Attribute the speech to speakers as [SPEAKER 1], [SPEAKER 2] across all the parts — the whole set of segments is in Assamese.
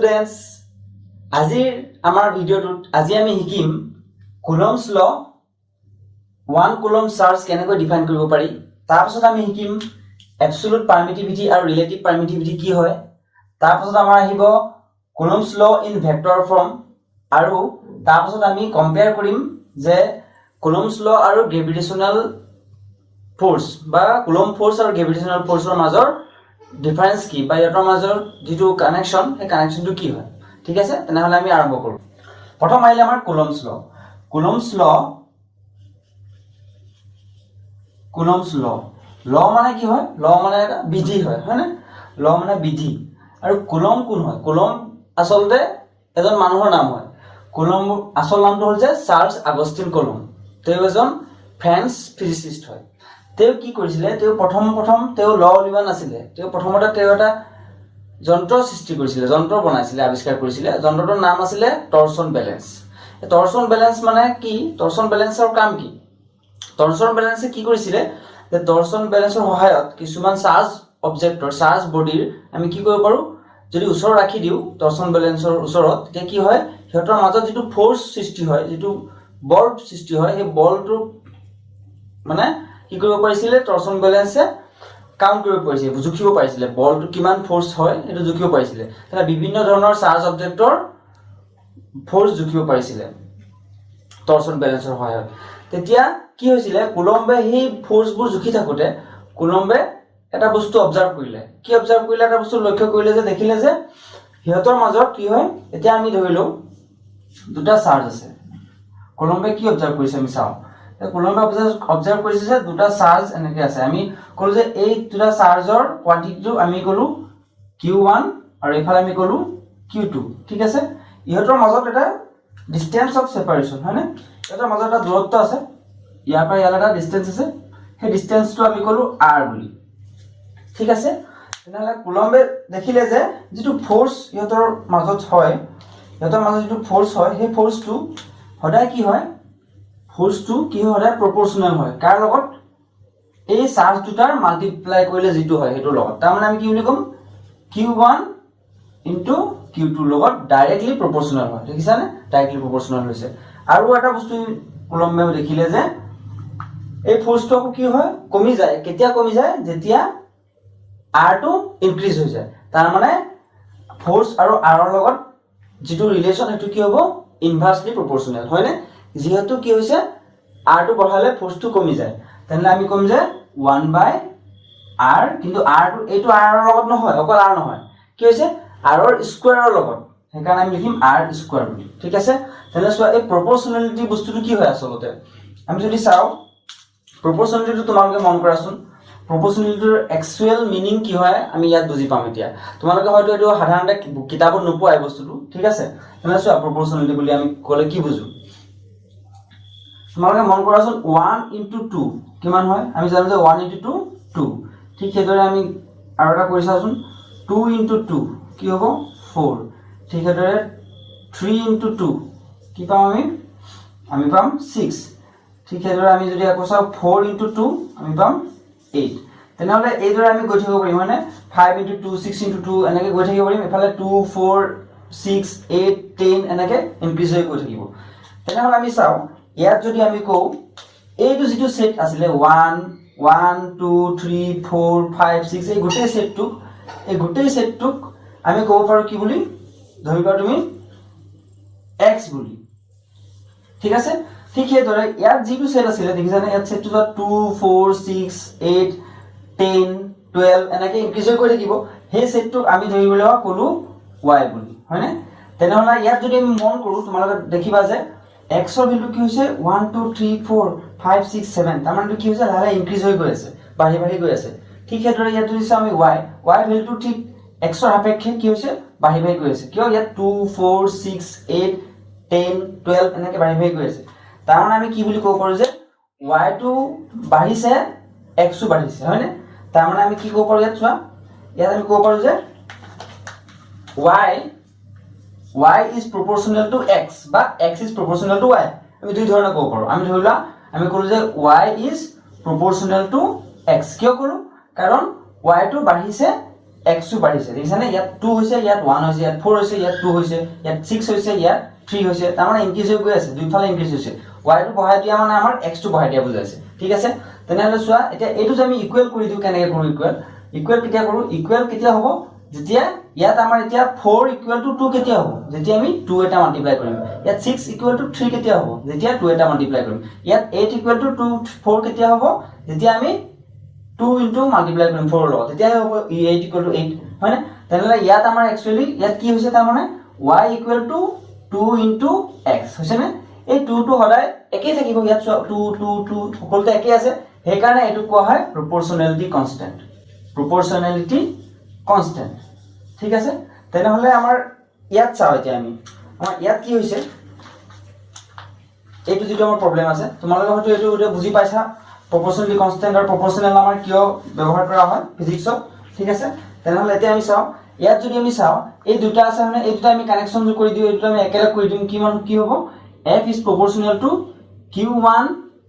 [SPEAKER 1] ষ্টুডেণ্টছ, আজিৰ আমাৰ ভিডিঅ'টোত আজি আমি শিকিম Coulomb's law, 1 coulomb charge কেনেকৈ ডিফাইন কৰিব পাৰি। তাৰপাছত আমি শিকিম এবচুলুট পাৰ্মিটিভিটি আৰু ৰিলেটিভ পাৰ্মিটিভিটি কি হয়। তাৰপাছত আমাৰ আহিব Coulomb's law in vector form আৰু তাৰপাছত আমি কম্পেয়াৰ কৰিম যে কুলমছ ল আৰু গ্ৰেভিটেশ্যনেল ফ'ৰ্চ বা কুলম ফ'ৰ্চ আৰু গ্ৰেভিটেশ্যনেল ফ'ৰ্চৰ মাজৰ ডিফাৰেঞ্চ কি বা ইহঁতৰ মাজৰ যিটো কানেকশ্যন, সেই কানেকশ্যনটো কি হয়। ঠিক আছে, তেনেহ'লে আমি আৰম্ভ কৰোঁ। প্ৰথম আহিলে আমাৰ Coulomb's law. Coulomb's law, Coulomb's law, law মানে কি হয়? ল মানে এটা বিধি হয়, হয়নে? ল মানে বিধি। আৰু কুলম কোন হয়? কুলম আচলতে এজন মানুহৰ নাম হয়। কুলম আচল নামটো হ'ল যে চাৰ্লছ আগষ্টিন কলম। তেওঁ এজন ফ্ৰেঞ্চ ফিজিচিষ্ট হয়। তেওঁ কি কৰিছিলে? তেওঁ প্ৰথম প্ৰথম তেওঁ ল উলিওৱা নাছিলে। তেওঁ প্ৰথমতে তেওঁ এটা যন্ত্ৰ সৃষ্টি কৰিছিলে, যন্ত্ৰ বনাইছিলে, আৱিষ্কাৰ কৰিছিলে। যন্ত্ৰটোৰ নাম আছিলে টৰ্চন বেলেঞ্চ। টৰ্চন বেলেঞ্চ মানে কি? টৰ্চন বেলেঞ্চৰ কাম কি? টৰ্চন বেলেঞ্চে কি কৰিছিলে যে টৰ্চন বেলেঞ্চৰ সহায়ত কিছুমান চাৰ্জ অবজেক্টৰ, চাৰ্জ বডিৰ আমি কি কৰিব পাৰোঁ? যদি ওচৰত ৰাখি দিওঁ টৰ্চন বেলেঞ্চৰ ওচৰত, তেতিয়া কি হয়? সিহঁতৰ মাজত যিটো ফ'ৰ্চ সৃষ্টি হয়, যিটো বল সৃষ্টি হয়, সেই বলটো মানে কি কৰিব পাৰিছিলে? টৰ্চন বেলেঞ্চে কাউণ্ট কৰিব পাৰিছিলে, জুখিব পাৰিছিলে। বলটো কিমান ফ'ৰ্চ হয়, সেইটো জুখিব পাৰিছিলে। তেনে বিভিন্ন ধৰণৰ চাৰ্জ অবজেক্টৰ ফ'ৰ্চ জুখিব পাৰিছিলে টৰ্চন বেলেঞ্চৰ সহায়ত। তেতিয়া কি হৈছিলে? কুলম্বে সেই ফ'ৰ্চবোৰ জুখি থাকোঁতে কুলম্বে এটা বস্তু অবজাৰ্ভ কৰিলে। কি অবজাৰ্ভ কৰিলে? এটা বস্তু লক্ষ্য কৰিলে যে দেখিলে যে সিহঁতৰ মাজত কি হয়। এতিয়া আমি ধৰিলোঁ দুটা চাৰ্জ আছে। কুলম্বে কি অবজাৰ্ভ কৰিছে আমি চাওঁ। কুলম্বে অবজাৰ্ভ কৰিছে যে দুটা চাৰ্জ এনেকৈ আছে। আমি ক'লো যে এই দুটা চাৰ্জৰ কোৱান্টিটিটো আমি ক'লো কিউ ওৱান আৰু এইফালে আমি ক'লো কিউ টু। ঠিক আছে। ইহঁতৰ মাজত এটা ডিষ্টেঞ্চ অফ ছেপাৰেশ্যন, হয়নে? ইহঁতৰ মাজত এটা দূৰত্ব আছে। ইয়াৰ পৰা ইয়ালৈ এটা ডিষ্টেঞ্চ আছে। সেই ডিষ্টেঞ্চটো আমি ক'লো আৰ বুলি। ঠিক আছে। তেনেহ'লে কুলম্বে দেখিলে যে যিটো ফ'ৰ্চ ইহঁতৰ মাজত হয়, ইহঁতৰ মাজত যিটো ফ'ৰ্চ হয়, সেই ফ'ৰ্চটো সদায় কি হয়? ফ'ৰ্চটো কি হয়? সদায় প্ৰপৰ্চনেল হয়। কাৰ লগত? এই চাৰ্জ দুটাৰ মাল্টিপ্লাই কৰিলে যিটো হয়, সেইটোৰ লগত। তাৰমানে আমি কি বুলি ক'ম? Q one into Q tour লগত ডাইৰেক্টলি প্ৰপৰ্চনেল হয়। দেখিছানে? ডাইৰেক্টলি প্ৰপৰ্চনেল হৈছে। আৰু এটা বস্তু কুলম্বে দেখিলে যে এই ফ'ৰ্চটো আকৌ কি হয়? কমি যায়। কেতিয়া কমি যায়? যেতিয়া আৰটো ইনক্ৰিজ হৈ যায়। তাৰমানে ফ'ৰ্চ আৰু আৰৰ লগত যিটো ৰিলেশ্যন, সেইটো কি হ'ব? ইনভাৰ্চলি প্ৰপৰ্চনেল, হয়নে? যিহেতু কি হৈছে, আৰটো বঢ়ালে ফ'ৰ্চটো কমি যায়, তেনেহ'লে আমি ক'ম যে ওৱান বাই আৰ। কিন্তু আৰটো এইটো আৰৰ লগত নহয়, অকল আৰ নহয়। কি হৈছে? আৰৰ স্কুৱেৰৰ লগত। সেইকাৰণে আমি লিখিম আৰ স্কুৱেৰ বুলি। ঠিক আছে। তেনেহ'লে চোৱা, এই প্ৰপৰ্চনেলিটি বস্তুটো কি হয় আচলতে আমি যদি চাওঁ, প্ৰপৰ্চনেলিটিটো তোমালোকে মন কৰাচোন। প্ৰপৰ্চনেলিটিৰ একচুৱেল মিনিং কি হয়, আমি ইয়াত বুজি পাম এতিয়া। তোমালোকে হয়তো এইটো সাধাৰণতে কিতাপত নোপোৱা এই বস্তুটো। ঠিক আছে। তেনেহ'লে চোৱা, প্ৰপৰ্চনেলিটি বুলি আমি ক'লে কি বুজো? তোমালোকে মন কৰাচোন, ওৱান ইণ্টু টু কিমান হয়? আমি জানো যে ওৱান ইণ্টু টু টু। ঠিক সেইদৰে আমি আৰু এটা কৰি চাওঁচোন। টু ইণ্টু টু কি হ'ব? ফ'ৰ। ঠিক সেইদৰে থ্ৰী ইণ্টু টু কি পাম আমি? আমি পাম ছিক্স। ঠিক সেইদৰে আমি যদি আকৌ চাওঁ, ফ'ৰ ইণ্টু টু আমি পাম এইট। তেনেহ'লে এইদৰে আমি গৈ থাকিব পাৰিম, হয়নে? 5 into 2, 6 into 2, এনেকৈ গৈ থাকিব পাৰিম। এইফালে 2, 4, 6, 8, 10 এনেকৈ ইনক্ৰিজ হৈ গৈ থাকিব। তেনেহ'লে আমি চাওঁ, ইয়াত যদি আমি কওঁ, এইটো যিটো ছেট আছিলে 1, 1, 2, 3, 4, 5, 6, এই গোটেই ছেটটোক আমি ক'ব পাৰোঁ কি বুলি? ধৰি লোৱা তুমি এক্স বুলি। ঠিক আছে। ঠিক সেইদৰে ইয়াত যিটো ছেট আছিলে, দেখিছানে? ইয়াত ছেটটো 2, 4, 6, 8, 10, 12 এনেকৈ ইনক্ৰিজ হৈ গৈ থাকিব। সেই ছেটটোক আমি ধৰিব লাগিব ক'লো ৱাই বুলি, হয়নে? তেনেহ'লে ইয়াত যদি আমি মন কৰোঁ, তোমালোকে দেখিবা যে এক্সৰ ভেলু কি হৈছে? 1, 2, 3, 4, 5, 6, 7। তাৰমানে এইটো কি হৈছে? লাহে লাহে ইনক্ৰিজ হৈ গৈ আছে, বাঢ়ি বাঢ়ি গৈ আছে। ঠিক সেইদৰে ইয়াত যদি চাওঁ আমি ৱাই, ৱাই ভেলুটো ঠিক এক্সৰ সাপেক্ষে কি হৈছে? বাঢ়ি বাঢ়ি গৈ আছে। কিয়? ইয়াত 2, 4, 6, 8, 10, 12 এনেকৈ বাঢ়ি বাঢ়ি গৈ আছে। তাৰমানে আমি কি বুলি ক'ব পাৰোঁ যে ৱাইটো বাঢ়িছে, এক্সো বাঢ়িছে, হয়নে? তাৰমানে আমি কি ক'ব পাৰোঁ? ইয়াত চোৱা, ইয়াত আমি ক'ব পাৰোঁ যে y is proportional to x বা x is proportional to y। আমি দুই ধৰণে ক'ব পাৰোঁ। আমি ধৰি লোৱা, আমি ক'লো যে y is proportional to x। কিয় ক'লো? কাৰণ ৱাইটো বাঢ়িছে। এক্সো বাঢ়িছে, দেখিছানে? ইয়াত টু হৈছে, ইয়াত ওৱান হৈছে, ইয়াত ফ'ৰ হৈছে, ইয়াত টু হৈছে, ইয়াত ছিক্স হৈছে, ইয়াত থ্ৰী হৈছে। তাৰমানে ইনক্ৰিজ হৈ গৈ আছে, দুইফালে ইনক্ৰিজ হৈছে। ৱাইটো বঢ়াই দিয়া মানে আমাৰ এক্সটো বঢ়াই দিয়া বুজাইছে, ঠিক আছে? তেনেহ'লে চোৱা, এতিয়া এইটো যে আমি ইকুৱেল কৰি দিওঁ, কেনেকৈ কৰোঁ ইকুৱেল? ইকুৱেল কেতিয়া কৰোঁ? ইকুৱেল কেতিয়া হ'ব? যেতিয়া ইয়াত আমাৰ এতিয়া ফ'ৰ ইকুৱেল টু টু কেতিয়া হ'ব? যেতিয়া আমি টু এটা মাল্টিপ্লাই কৰিম। ইয়াত ছিক্স ইকুৱেল টু থ্ৰী কেতিয়া হ'ব? যেতিয়া টু এটা মাল্টিপ্লাই কৰিম। ইয়াত eight equal to two four কেতিয়া হ'ব? যেতিয়া আমি টু ইনটু মাল্টিপ্লাই কৰিম ফ'ৰৰ লগত, তেতিয়াহে হ'ব এইট ইকুৱেল টু এইট, হয়নে? তেনেহ'লে ইয়াত আমাৰ একচুৱেলি ইয়াত কি হৈছে? তাৰমানে y equal to two into x হৈছেনে? এই টুটো সদায় একেই থাকিব। ইয়াত চোৱা, টু টু টু সকলোতে একেই আছে। সেইকাৰণে এইটো কোৱা হয় প্ৰপৰ্চনেলিটি কনষ্টেণ্ট, প্ৰপৰ্চনেলিটি কনষ্টেণ্ট, ঠিক আছে? তেনেহ'লে আমাৰ ইয়াত চাওঁ, এতিয়া আমি আমাৰ ইয়াত কি হৈছে? এইটো যিটো আমাৰ প্ৰব্লেম আছে, তোমালোকে হয়তো এইটো এতিয়া বুজি পাইছা, প্ৰপৰ্চনেলিটি কনষ্টেণ্ট আৰু প্ৰপৰ্চনেল আমাৰ কিয় ব্যৱহাৰ কৰা হয় ফিজিক্সত, ঠিক আছে? তেনেহ'লে এতিয়া আমি চাওঁ, ইয়াত যদি আমি চাওঁ, এই দুটা আছে মানে এই দুটা আমি কানেকশ্যন কৰি দিওঁ, এই দুটা আমি একেলগ কৰি দিম, কিমান কি হ'ব? F is proportional to q one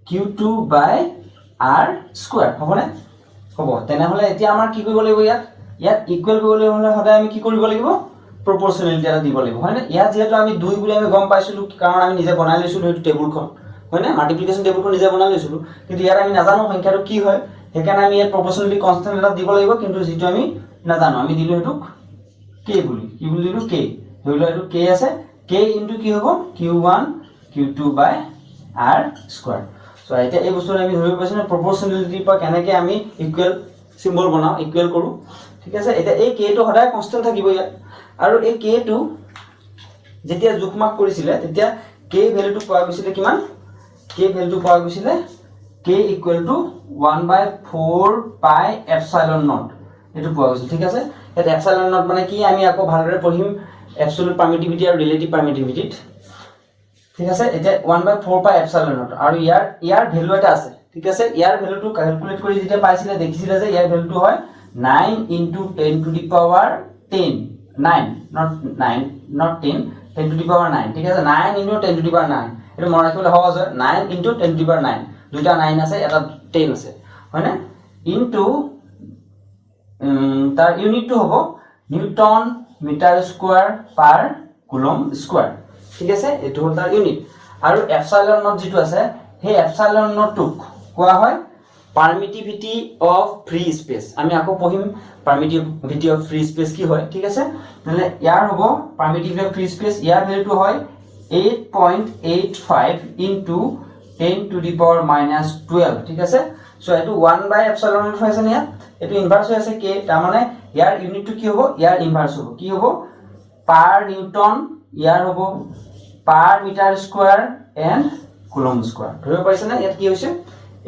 [SPEAKER 1] q two by r square হ'বনে? হ'ব। তেনেহ'লে এতিয়া আমাৰ কি কৰিব লাগিব ইয়াত? ইয়াত ইকুৱেল কৰিবলৈ হ'লে সদায় আমি কি কৰিব লাগিব? প্ৰপৰ্চনেলিটি এটা দিব লাগিব, হয়নে? ইয়াত যিহেতু আমি দুই বুলি আমি গম পাইছিলোঁ, কাৰণ আমি নিজে বনাই লৈছিলোঁ সেইটো টেবুলখন, হয়নে? মাল্টিপ্লিকেশ্যন টেবুলখন নিজে বনাই লৈছিলোঁ। কিন্তু ইয়াত আমি নাজানো সংখ্যাটো কি হয়। সেইকাৰণে আমি ইয়াত প্ৰপৰ্চনেলিটি কনষ্টেণ্ট এটা দিব লাগিব, কিন্তু যিটো আমি নাজানো, আমি দিলোঁ সেইটোক কে বুলি। কি বুলি দিলোঁ? কে। ধৰি লোৱা এইটো কে আছে। কে ইনটু কি হ'ব? Q one q two by r square। So এতিয়া এই বস্তুটো আমি ধৰিব পাৰিছোঁ নে, প্ৰপৰ্চনেলিটিৰ পৰা কেনেকৈ আমি ইকুৱেল চিম্বল বনাওঁ, ইকুৱেল কৰোঁ? ঠিক আছে। এতিয়া এই কেটো সদায় কনষ্টেণ্ট থাকিব ইয়াত। আৰু এই কেটো যেতিয়া জোখ মাখ কৰিছিলে, তেতিয়া কে ভেলুটো পোৱা গৈছিলে কিমান? কে ভেলুটো পোৱা গৈছিলে k equal to one by four pi epsilon naught, এইটো পোৱা গৈছিল, ঠিক আছে? ইয়াত এপচাইলন not মানে কি, আমি আকৌ ভালদৰে পঢ়িম এবচলুট পাৰ্মিটিভিটি আৰু ৰিলেটিভ পাৰ্মিটিভিটিত, ঠিক আছে? এতিয়া one by four pi epsilon naught আৰু ইয়াৰ ভেলু এটা আছে, ঠিক আছে? ইয়াৰ ভেলুটো কেলকুলেট কৰি যেতিয়া পাইছিলে, দেখিছিলে যে ইয়াৰ ভেলুটো হয় nine into 10 to the power 10, nine, not nine, not 10, 10 to the power nine, ঠিক আছে? Nine into 10 to the power nine। এইটো মনত ৰাখিবলৈ সহজ হয়, nine into 10 to the power nine। দুটা নাইন আছে, এটা টেন আছে, হয়নে? ইনটু তাৰ ইউনিটটো হ'ব newton meter square per coulomb square, ঠিক আছে? এইটো হ'ল তাৰ ইউনিট। আৰু এপচাইলন not যিটো আছে, সেই এপচাইলন নটটোক কোৱা হয় পাৰ্মিটিভিটি অফ ফ্ৰী স্পেচ। আমি আকৌ পঢ়িম পাৰ্মিটিভিটি অফ ফ্ৰী স্পেচ কি হয়, ঠিক আছে? তেনেহ'লে ইয়াৰ হ'ব পাৰ্মিটিভিটি অফ ফ্ৰী স্পেচ, ইয়াৰ ভেলুটো হয় 8.85 into 10 to the power minus 12, ঠিক আছে? চ' এইটো ওৱান বাই এপচাইলন not হৈ আছে নে ইয়াত? এইটো ইনভাৰ্চ হৈ আছে কে। তাৰমানে ইয়াৰ ইউনিটটো কি হ'ব? ইয়াৰ ইনভাৰ্চ হ'ব। কি হ'ব? পাৰ নিউটন ইয়াৰ হ'ব, per meter square and coulomb square। ধৰিব পাৰিছেনে ইয়াত কি হৈছে?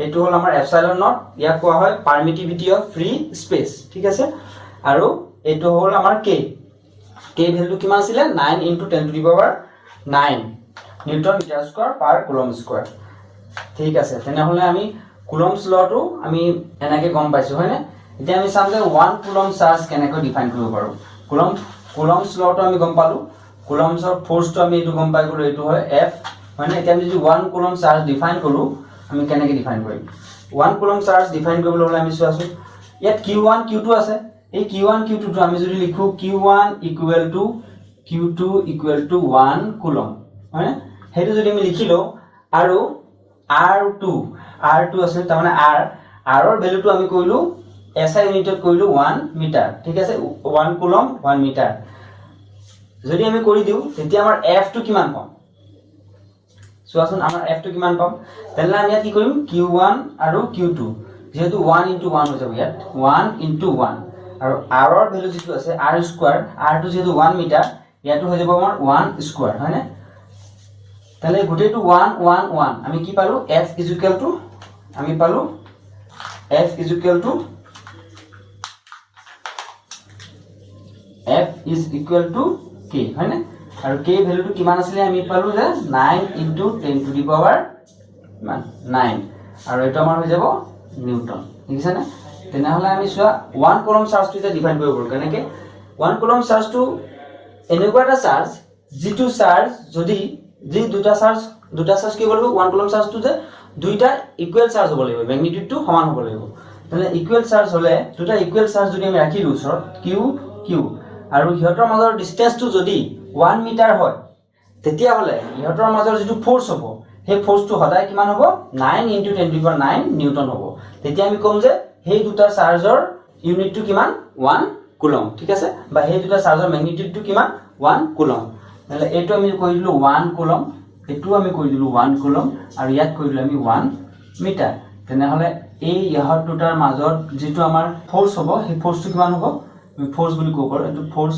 [SPEAKER 1] এইটো হ'ল আমাৰ এপচাইলন not, ইয়াক কোৱা হয় পাৰ্মিটিভিটি অফ ফ্ৰী স্পেচ, ঠিক আছে? আৰু এইটো হ'ল আমাৰ কে। কে ভেলুটো কিমান আছিলে? Nine into 10 to the power nine newton meter square per coulomb square, ঠিক আছে? তেনেহ'লে আমি কুলমছ লটো আমি এনেকৈ গম পাইছোঁ, হয়নে? এতিয়া আমি চাম যে ওৱান কুলম চাৰ্জ কেনেকৈ ডিফাইন কৰিব পাৰোঁ। কুলমছ লটো আমি গম পালোঁ, কুলমছৰ ফ'ৰ্চটো আমি এইটো গম পাই গ'লোঁ, এইটো হয় এফ, হয়নে? এতিয়া আমি যদি ওৱান কুলম চাৰ্জ ডিফাইন কৰোঁ, আমি কেনেকৈ ডিফাইন কৰিম? ওৱান কুলম চাৰ্জ ডিফাইন কৰিবলৈ হ'লে আমি চোৱাচোন, ইয়াত কিউ ওৱান কিউ টু আছে। এই কিউ ওৱান কিউ টুটো আমি যদি লিখোঁ q one equal to q two equal to one coulomb, হয়নে? সেইটো যদি আমি লিখি লওঁ আৰু আৰ টু আছিল, তাৰমানে আৰৰ ভেলুটো আমি কৰিলোঁ এছ I ইউনিটত কৰিলোঁ ওৱান মিটাৰ, ঠিক আছে? ওৱান কুলম ওৱান মিটাৰ যদি আমি কৰি দিওঁ, তেতিয়া আমাৰ এফটো কিমান পাম চোৱাচোন। আমাৰ এফটো কিমান পাম? তেনেহ'লে আমি ইয়াত কি কৰিম? কিউ ওৱান আৰু কিউ টু যিহেতু ওৱান ইণ্টু ওৱান হৈ যাব ইয়াত, ওৱান ইণ্টু ওৱান। আৰু আৰৰ ভেলু যিটো আছে আৰ স্কোৱাৰ, আৰটো যিহেতু ওৱান মিটাৰ, ইয়াতো হৈ যাব আমাৰ ওৱান স্কোৱাৰ, হয়নে? তেনেহ'লে গোটেইটো ওৱান ওৱান ওৱান, আমি কি পালোঁ? এফ ইজুকেল টু আমি পালোঁ F is equal to k, হয়নে? আৰু কে ভেলুটো কিমান আছিলে? আমি পালোঁ যে nine into 10 to the power কিমান? নাইন। আৰু এইটো আমাৰ হৈ যাব নিউটন, দেখিছানে? তেনেহ'লে আমি চোৱা, ওৱান কলম চাৰ্জটো এতিয়া ডিফাইন কৰিব পাৰোঁ কেনেকৈ? ওৱান কলম চাৰ্জটো এনেকুৱা এটা চাৰ্জ, যিটো চাৰ্জ যদি যি দুটা চাৰ্জ কি হ'ব লাগিব? ওৱান কলম চাৰ্জটো যে দুইটা ইকুৱেল চাৰ্জ হ'ব লাগিব, মেগনিটিউডটো সমান হ'ব লাগিব। তেনেহ'লে ইকুৱেল চাৰ্জ হ'লে দুটা ইকুৱেল চাৰ্জ যদি আমি ৰাখি দিওঁ ওচৰত, কিউ কিউ, আৰু সিহঁতৰ মাজৰ ডিষ্টেঞ্চটো যদি 1 মিটাৰ হয়, তেতিয়াহ'লে ইহঁতৰ মাজৰ যিটো ফ'ৰ্চ হ'ব, সেই ফ'ৰ্চটো সদায় কিমান হ'ব? 9 into 10 to power 9 newton হ'ব। তেতিয়া আমি ক'ম যে সেই দুটা চাৰ্জৰ ইউনিটটো কিমান? 1 কুলম, ঠিক আছে? বা সেই দুটা চাৰ্জৰ মেগনিটিউডটো কিমান? 1 কুলম। তেনেহ'লে এইটো আমি কৰি দিলোঁ 1 কুলম, এইটোও আমি কৰি দিলোঁ 1 কুলম আৰু ইয়াত কৰি দিলোঁ আমি 1 মিটাৰ। তেনেহ'লে এই ইহঁত দুটাৰ মাজত যিটো আমাৰ ফ'ৰ্চ হ'ব, সেই ফ'ৰ্চটো কিমান হ'ব? আমি ফ'ৰ্চ বুলি ক'ব পাৰোঁ এইটো ফ'ৰ্চ।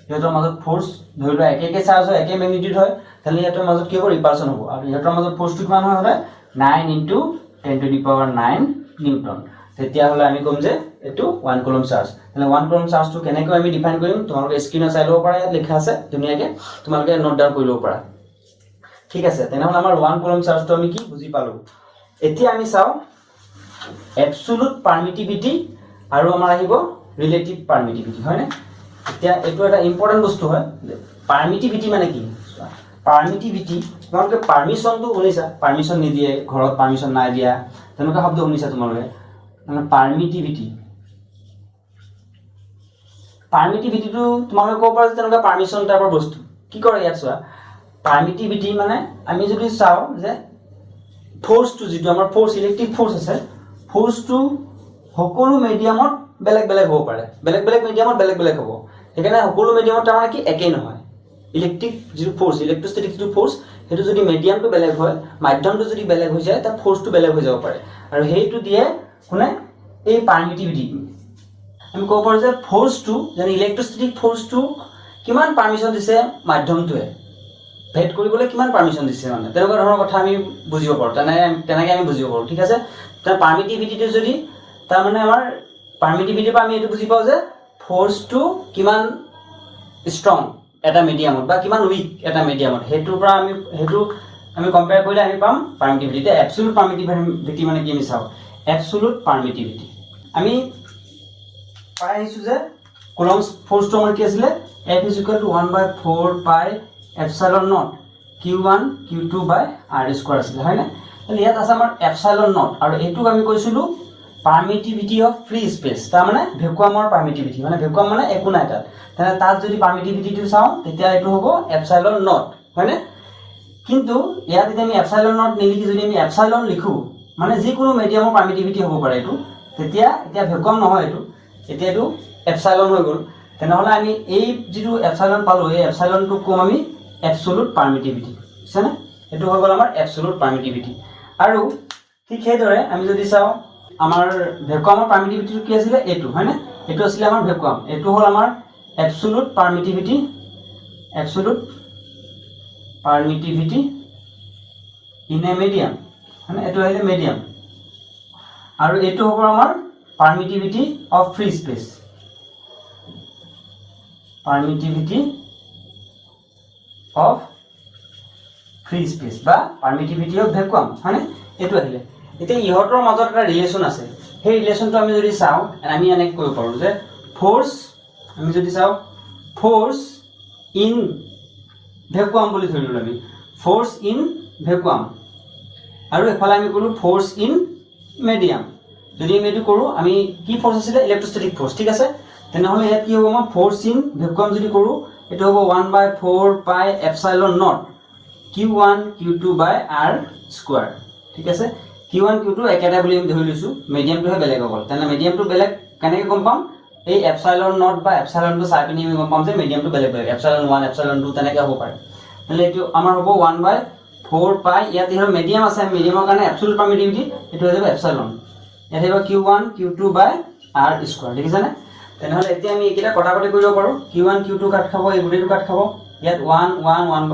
[SPEAKER 1] সিহঁতৰ মাজত ফ'ৰ্চ, ধৰি লোৱা একে একে চাৰ্জ হয়, একে মেগনিটিউড হয়, তেনেহ'লে সিহঁতৰ মাজত কি হ'ব? ৰিপালচন হ'ব। আৰু সিহঁতৰ মাজত ফ'ৰ্চটো কিমান হয় সদায়? 9 into 10 to the power 9 newton। তেতিয়াহ'লে আমি ক'ম যে এইটো 1 কুলম চাৰ্জ। তেনে 1 কুলম চাৰ্জটো কেনেকৈ আমি ডিফাইন কৰিম? তোমালোকে স্ক্ৰীণত চাই ল'ব পাৰা, ইয়াত লিখা আছে ধুনীয়াকৈ, তোমালোকে নোট ডাউন কৰি ল'ব পাৰা, ঠিক আছে? তেনেহ'লে আমাৰ 1 কুলম চাৰ্জটো আমি কি বুজি পালোঁ। এতিয়া আমি চাওঁ এবচুলুট পাৰ্মিটিভিটি আৰু আমাৰ আহিব ৰিলেটিভ পাৰ্মিটিভিটি, হয়নে? এতিয়া এইটো এটা ইম্পৰ্টেণ্ট বস্তু হয়। পাৰ্মিটিভিটি মানে কি? পাৰ্মিটিভিটি, তোমালোকে পাৰ্মিশ্যনটো শুনিছা, পাৰ্মিশ্যন নিদিয়ে, ঘৰত পাৰ্মিশ্যন নাই দিয়া, তেনেকুৱা শব্দ শুনিছা তোমালোকে। মানে পাৰ্মিটিভিটি, পাৰ্মিটিভিটিটো তোমালোকে ক'ব পাৰা যে তেনেকুৱা পাৰ্মিশ্যন টাইপৰ বস্তু কি কৰে। ইয়াত চোৱা, পাৰ্মিটিভিটি মানে আমি যদি চাওঁ যে ফ'ৰ্চটো, যিটো আমাৰ ফ'ৰ্চ, ইলেক্ট্ৰিক ফ'ৰ্চ আছে, ফ'ৰ্চটো সকলো মিডিয়ামত বেলেগ বেলেগ হ'ব পাৰে। বেলেগ বেলেগ মিডিয়ামত বেলেগ বেলেগ হ'ব। সেইকাৰণে সকলো মিডিয়ামত তাৰমানে কি একেই নহয়। ইলেক্ট্ৰিক যিটো ফ'ৰ্চ, ইলেক্ট্ৰষ্টেটিক যিটো ফ'ৰ্চ, সেইটো যদি মিডিয়ামটো বেলেগ হয়, মাধ্যমটো যদি বেলেগ হৈ যায়, তাৰ ফ'ৰ্চটো বেলেগ হৈ যাব পাৰে। আৰু সেইটো দিয়ে কোনে? এই পাৰ্মিটিভিটি। আমি ক'ব পাৰোঁ যে ফ'ৰ্চটো যেনে ইলেক্ট্ৰষ্টেটিক ফ'ৰ্চটো কিমান পাৰ্মিশ্যন দিছে মাধ্যমটোৱে, ভেদ কৰিবলৈ কিমান পাৰ্মিশ্যন দিছে, মানে তেনেকুৱা ধৰণৰ কথা আমি বুজিব পাৰোঁ। তেনেকৈ আমি বুজিব পাৰোঁ, ঠিক আছে? তাৰ পাৰ্মিটিভিটিটো যদি, তাৰমানে আমাৰ পাৰ্মিটিভিটিৰ পৰা আমি এইটো বুজি পাওঁ যে ফ'ৰ্চটো কিমান ষ্ট্ৰং এটা মিডিয়ামত বা কিমান উইক এটা মিডিয়ামত, সেইটোৰ পৰা আমি সেইটো আমি কম্পেয়াৰ কৰিলে আমি পাম পাৰ্মিটিভিটি। এতিয়া এবচুলুট পাৰ্মিটিভিটি মানে কি আমি চাওঁ। এবচুলুট পাৰ্মিটিভিটি আমি পাই আহিছোঁ যে কুলম্বছ ফ'ৰ্চটো আমাৰ কি আছিলে? F is equal to one by four pi epsilon naught q one q two by r square আছিলে, হয়নে? তাহলে ইয়াত আছে আমাৰ এপচাইলন not আৰু এইটোক আমি কৈছিলোঁ পাৰ্মিটিভিটি অফ ফ্ৰী স্পেচ, তাৰমানে ভেকুৱামৰ পাৰ্মিটিভিটি, মানে ভেকুৱাম মানে একো নাই তাত। তেনে তাত যদি পাৰ্মিটিভিটিটো চাওঁ, তেতিয়া এইটো হ'ব এপচাইলন not, হয়নে? কিন্তু ইয়াত এতিয়া আমি এপচাইলন not নিলিখি যদি আমি এপচাইলন লিখোঁ, মানে যিকোনো মিডিয়ামৰ পাৰ্মিটিভিটি হ'ব পাৰে এইটো। তেতিয়া এতিয়া ভেকুৱাম নহয় এইটো, এতিয়া এইটো এপচাইলন হৈ গ'ল। তেনেহ'লে আমি এই যিটো এপচাইলন পালোঁ, এই এপচাইলনটোক ক'ম আমি এবচলুট পাৰ্মিটিভিটি, বুজিছেনে? এইটো হৈ গ'ল আমাৰ এবচলুট পাৰ্মিটিভিটি। আৰু ঠিক সেইদৰে আমি যদি চাওঁ, আমাৰ ভেকুৱামৰ পাৰ্মিটিভিটিটো কি আছিলে? এইটো, হয়নে? এইটো আছিলে আমাৰ ভেকুৱাম। এইটো হ'ল আমাৰ absolute permittivity, absolute permittivity in a medium, হয়নে? এইটো আহিলে মিডিয়াম। আৰু এইটো হ'ব আমাৰ permittivity of free space, permittivity of free space বা পাৰ্মিটিভিটি অফ ভেকুৱাম, হয়নে? এইটো আহিলে। এতিয়া ইহঁতৰ মাজত এটা ৰিলেশ্যন আছে। সেই ৰিলেশ্যনটো আমি যদি চাওঁ, আমি এনেকৈ কৰিব পাৰোঁ যে ফ'ৰ্চ, আমি যদি চাওঁ ফ'ৰ্চ ইন ভেকুৱাম বুলি ধৰি ল'লোঁ আমি, ফ'ৰ্চ ইন ভেকুৱাম আৰু এফালে আমি ক'লোঁ ফ'ৰ্চ ইন মিডিয়াম। যদি আমি এইটো কৰোঁ, আমি কি ফ'ৰ্চ আছিলে? ইলেক্ট্ৰষ্টেটিক ফ'ৰ্চ, ঠিক আছে? তেনেহ'লে ইয়াত কি হ'ব? মই ফ'ৰ্চ ইন ভেকুৱাম যদি কৰোঁ, এইটো হ'ব one by four pi epsilon naught q one q two by r square, ঠিক আছে? কিউ ওৱান কিউ টু একেটাই বুলি আমি ধৰি লৈছোঁ, মিডিয়ামটোহে বেলেগ অকল। তেনেহ'লে মিডিয়ামটো বেলেগ কেনেকৈ গম পাম? এই এপচাইলন not বা এপচাইলনটো চাই পিনি আমি গম পাম যে মিডিয়ামটো বেলেগ বেলেগ, এপচাইলন ওৱান, এপচাইলন টু তেনেকৈ হ'ব পাৰে। তেনেহ'লে এইটো আমাৰ হ'ব ওৱান বাই ফ'ৰ পাই, ইয়াত যিহেতু মিডিয়াম আছে, মিডিয়ামৰ কাৰণে এবচলুট পাৰ্মিটিভিটি এইটো হৈ যাব এপচাইলন। ইয়াত আহিব q one q two by r square, দেখিছানে? তেনেহ'লে এতিয়া আমি এইকেইটা কটাকটি কৰিব পাৰোঁ। Q one Q two cut খাব, এই গোটেইটো কাট খাব। ইয়াত ওৱান ওৱান ওৱান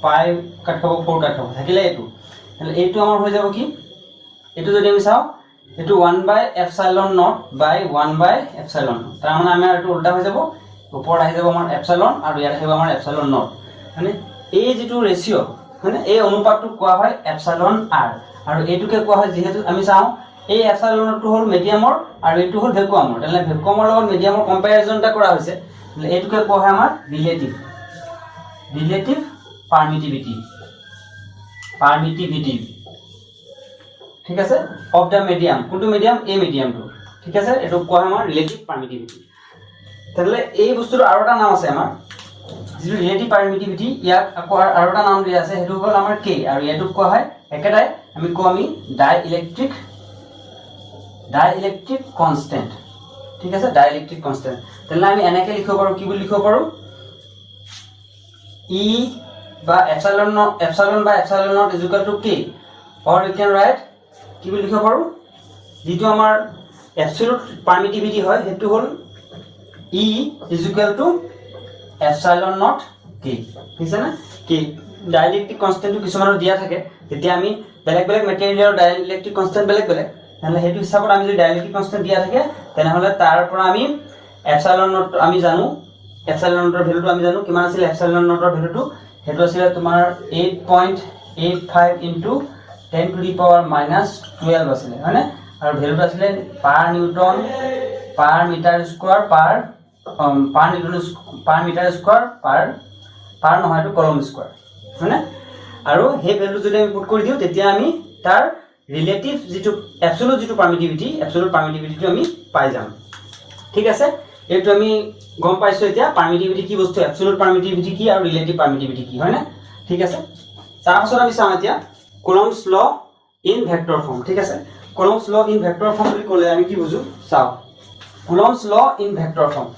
[SPEAKER 1] পাই কাট খাব, ফ'ৰ কাট খাব, থাকিলে এইটো। তেনেহ'লে এইটো আমাৰ হৈ যাব কি? এইটো যদি আমি চাওঁ, এইটো one by epsilon naught by one by epsilon, তাৰমানে আমাৰ এইটো উল্টা হৈ যাব। ওপৰত আহি যাব আমাৰ এপচাইলন আৰু ইয়াত আহিব আমাৰ এপচাইলন not. মানে এই যিটো ৰেচিঅ', মানে এই অনুপাতটোক কোৱা হয় এপচাইলন আৰ। আৰু এইটোকে কোৱা হয়, যিহেতু আমি চাওঁ এই এপচাইলনটো হ'ল মিডিয়ামৰ আৰু এইটো হ'ল ভেকুৱামৰ, তেনেহ'লে ভেকুৱামৰ লগত মিডিয়ামৰ কম্পেৰিজন এটা কৰা হৈছে। তেনেহ'লে এইটোকে কোৱা হয় আমাৰ ৰিলেটিভ পাৰ্মিটিভিটি, ঠিক আছে, অফ the medium. কোনটো মিডিয়াম? এই মিডিয়ামটো। ঠিক আছে, এইটো কোৱা হয় আমাৰ ৰিলেটিভ পাৰ্মিটিভিটি। তেনেহ'লে এই বস্তুটোৰ আৰু এটা নাম আছে আমাৰ, যিটো ৰিলেটিভ পাৰ্মিটিভিটি, ইয়াক আকৌ আৰু এটা নাম দিয়া আছে, সেইটো হ'ল আমাৰ কে। আৰু এইটোক কোৱা হয় একেটাই, আমি কওঁ আমি ডাই ইলেক্ট্ৰিক কনষ্টেণ্ট। ঠিক আছে, ডাই ইলেক্ট্ৰিক কনষ্টেণ্ট। তেনেহ'লে আমি এনেকৈ লিখিব পাৰোঁ, কি বুলি লিখিব পাৰোঁ? ই বা এপচাইলন বা epsilon naught is equal to K, or you can write, কি বুলি লিখিব পাৰোঁ? যিটো আমাৰ এবচলিউট পাৰ্মিটিভিটি হয়, সেইটো হ'ল E is equal to epsilon naught K। বুজিছেনে? কে ডাইইলেক্ট্ৰিক কনষ্টেণ্টটো কিছুমানৰ দিয়া থাকে, তেতিয়া আমি বেলেগ বেলেগ মেটেৰিয়েলৰ ডাইইলেক্ট্ৰিক কনষ্টেণ্ট বেলেগ বেলেগ। তেনেহ'লে সেইটো হিচাপত আমি যদি ডাইইলেক্ট্ৰিক কনষ্টেণ্ট দিয়া থাকে, তেনেহ'লে তাৰ পৰা আমি এপচাইলন not আমি জানো, এপচাইলন নটৰ ভেলুটো আমি জানো। কিমান আছিলে এপচাইলন নটৰ ভেলুটো? সেইটো আছিলে তোমাৰ 8.85 into 10 to the power minus 12 আছিলে, হয়নে? আৰু ভেলুটো আছিলে per newton per meter square per newton per meter square per নহয়, এইটো কুলম স্কোৱাৰ, হয়নে? আৰু সেই ভেলুটো যদি আমি পুট কৰি দিওঁ, তেতিয়া আমি তাৰ ৰিলেটিভ যিটো এবচলুট যিটো পাৰ্মিটিভিটি, এবচলুট পাৰ্মিটিভিটিটো আমি পাই যাম। ঠিক আছে, এইটো আমি গম পাইছোঁ এতিয়া পাৰ্মিটিভিটি কি বস্তু, এবচলুট পাৰ্মিটিভিটি কি আৰু ৰিলেটিভ পাৰ্মিটিভিটি কি, হয়নে? ঠিক আছে, তাৰপাছত আমি চাওঁ এতিয়া Coulomb's law in vector form। ঠিক আছে, Coulomb's law in vector form বুলি ক'লে আমি কি বুজো চাওঁ। Coulomb's law in vector form,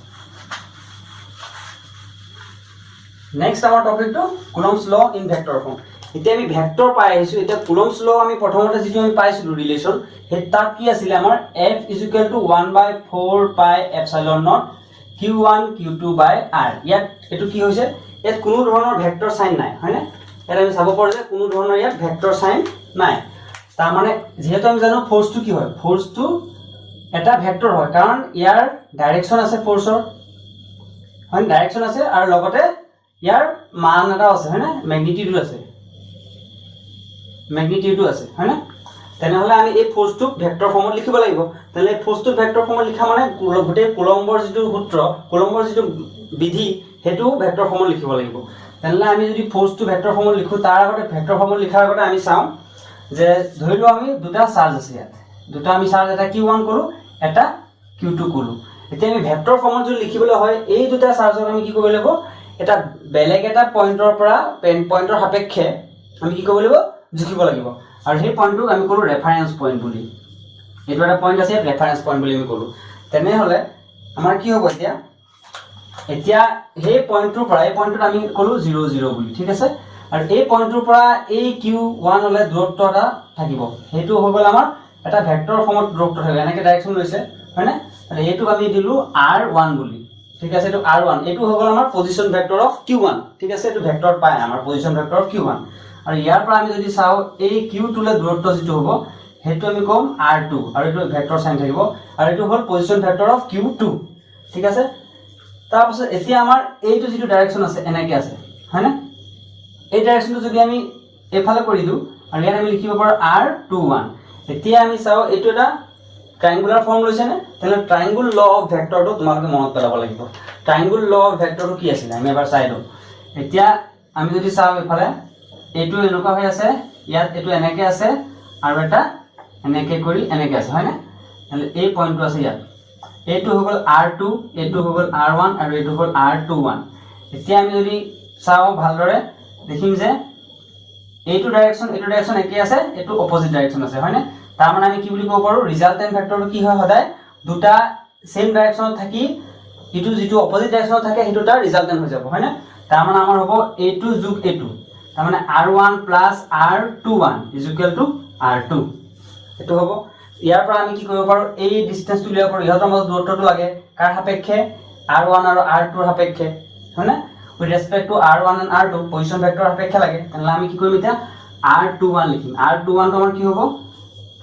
[SPEAKER 1] next আমাৰ টপিকটো Coulomb's law in vector form। এতিয়া আমি ভেক্টৰ পাই আহিছোঁ। এতিয়া কুলম্বছ ল আমি প্ৰথমতে যিটো আমি পাইছিলোঁ ৰিলেশ্যন, সেই তাত কি আছিলে আমাৰ? F is equal to one by four pi epsilon naught q one q two by r। ইয়াত এইটো কি হৈছে? ইয়াত কোনো ধৰণৰ ভেক্টৰ চাইন নাই, হয়নে? ইয়াত আমি চাব পাৰোঁ যে কোনো ধৰণৰ ইয়াত ভেক্টৰ চাইন নাই। তাৰমানে যিহেতু আমি জানো ফ'ৰ্চটো কি হয়, ফ'ৰ্চটো এটা ভেক্টৰ হয়, কাৰণ ইয়াৰ ডাইৰেকশ্যন আছে ফ'ৰ্চৰ, হয়, ডাইৰেকশ্যন আছে আৰু লগতে ইয়াৰ মান এটাও আছে, হয়নে? মেগনিটিউডো আছে, মেগনিটিউডো আছে, হয়নে? তেনেহ'লে আমি এই ফ'ৰ্চটোক ভেক্টৰ ফৰ্মত লিখিব লাগিব। তেনেহ'লে এই ফ'ৰ্চটোক ভেক্টৰ ফৰ্মত লিখা মানে গোটেই কুলম্বৰ যিটো সূত্ৰ, কুলম্বৰ যিটো বিধি, সেইটো ভেক্টৰ ফৰ্মত লিখিব লাগিব। তেনেহ'লে আমি যদি ফ'ৰ্চটো ভেক্টৰ ফৰ্মত লিখোঁ, তাৰ আগতে, ভেক্টৰ ফৰ্মত লিখাৰ আগতে আমি চাওঁ যে ধৰি লোৱা আমি দুটা চাৰ্জ আছে ইয়াত, দুটা আমি চাৰ্জ, এটা কিউ ওৱান কৰোঁ, এটা কিউ টু কৰোঁ। এতিয়া আমি ভেক্টৰ ফৰ্মত যদি লিখিবলৈ হয়, এই দুটা চাৰ্জক আমি কি কৰিব লাগিব? এটা বেলেগ এটা পইণ্টৰ পৰা পইণ্টৰ সাপেক্ষে আমি কি কৰিব লাগিব? জুখিব লাগিব। আৰু সেই পইণ্টটোক আমি ক'লোঁ ৰেফাৰেঞ্চ পইণ্ট বুলি। এইটো এটা পইণ্ট আছে, ৰেফাৰেঞ্চ পইণ্ট বুলি আমি ক'লোঁ। তেনেহ'লে আমাৰ কি হ'ব এতিয়া? এতিয়া সেই পইণ্টটোৰ পৰা, এই পইণ্টটোত আমি ক'লোঁ জিৰ' জিৰ' বুলি, ঠিক আছে? আৰু এই পইণ্টটোৰ পৰা এই কিউ ওৱানলৈ দূৰত্ব এটা থাকিব। সেইটো হৈ গ'ল আমাৰ এটা ভেক্টৰ ফৰ্মত দূৰত্ব থাকিব, এনেকৈ ডাইৰেকশ্যন লৈছে, হয়নে? আৰু এইটোক আমি দিলোঁ আৰ ওৱান বুলি। ঠিক আছে, এইটো আৰ ওৱান। এইটো হৈ গ'ল আমাৰ position vector of q one। ঠিক আছে, এইটো ভেক্টৰ পাই আমাৰ position vector of q one। আৰু ইয়াৰ পৰা আমি যদি চাওঁ, এই কিউ টুলৈ দূৰত্ব যিটো হ'ব, সেইটো আমি ক'ম আৰ টু আৰু এইটো ভেক্টৰ চাইন থাকিব আৰু এইটো হ'ল position vector of q two। ঠিক আছে, তাৰপাছত এতিয়া আমাৰ এইটো যিটো ডাইৰেকশ্যন আছে, এনেকৈ আছে, হয়নে? এই ডাইৰেকশ্যনটো যদি আমি এইফালে কৰি দিওঁ আৰু ইয়াত আমি লিখিব পাৰোঁ আৰ টু ওৱান। এতিয়া আমি চাওঁ, এইটো এটা ট্ৰাইংগুলাৰ ফৰ্ম লৈছেনে? তেনেহ'লে ট্ৰাইংগুল ল অফ ভেক্টৰটো তোমালোকে মনত পেলাব লাগিব। ট্ৰাইংগুল ল অফ ভেক্টৰটো কি আছিলে, আমি এবাৰ চাই লওঁ। এতিয়া আমি যদি চাওঁ, এইফালে এইটো এনেকুৱা হৈ আছে, ইয়াত এইটো এনেকৈ আছে আৰু এটা এনেকৈ কৰি এনেকৈ আছে, হয়নে? তেনেহ'লে এই পইণ্টটো আছে ইয়াত। এইটো হৈ গ'ল আৰ টু, এইটো হৈ গ'ল আৰ ওৱান আৰু এইটো হ'ল আৰ টু ওৱান। এতিয়া আমি যদি চাওঁ ভালদৰে, দেখিম যে এইটো ডাইৰেকশ্যন, এইটো ডাইৰেকশ্যন একেই আছে, এইটো অপজিট ডাইৰেকশ্যন আছে, হয়নে? তাৰমানে আমি কি বুলি ক'ব পাৰোঁ? ৰিজাল্টেণ্ট ভেক্টৰটো কি হয়? সদায় দুটা ছেম ডাইৰেকশ্যনত থাকি ইটো যিটো অপজিট ডাইৰেকশ্যনত থাকে, সেইটো তাৰ ৰিজাল্টেণ্ট হৈ যাব, হয়নে? তাৰমানে আমাৰ হ'ব এইটো যোগ এইটো, তাৰমানে r one plus r two one is equal to r two, এইটো হ'ব। ইয়াৰ পৰা আমি কি কৰিব পাৰোঁ? এই ডিষ্টেঞ্চটো উলিয়াব পাৰোঁ। ইহঁতৰ মাজত দূৰত্বটো লাগে কাৰ সাপেক্ষে? আৰ ওৱান আৰু আৰ টুৰ সাপেক্ষে, হয়নে? With respect to r one and r two, position ভেক্টৰৰ সাপেক্ষে লাগে। তেনেহ'লে আমি কি কৰিম এতিয়া? আৰ টু ওৱান লিখিম। আৰ টু ওৱানটো আমাৰ কি হ'ব?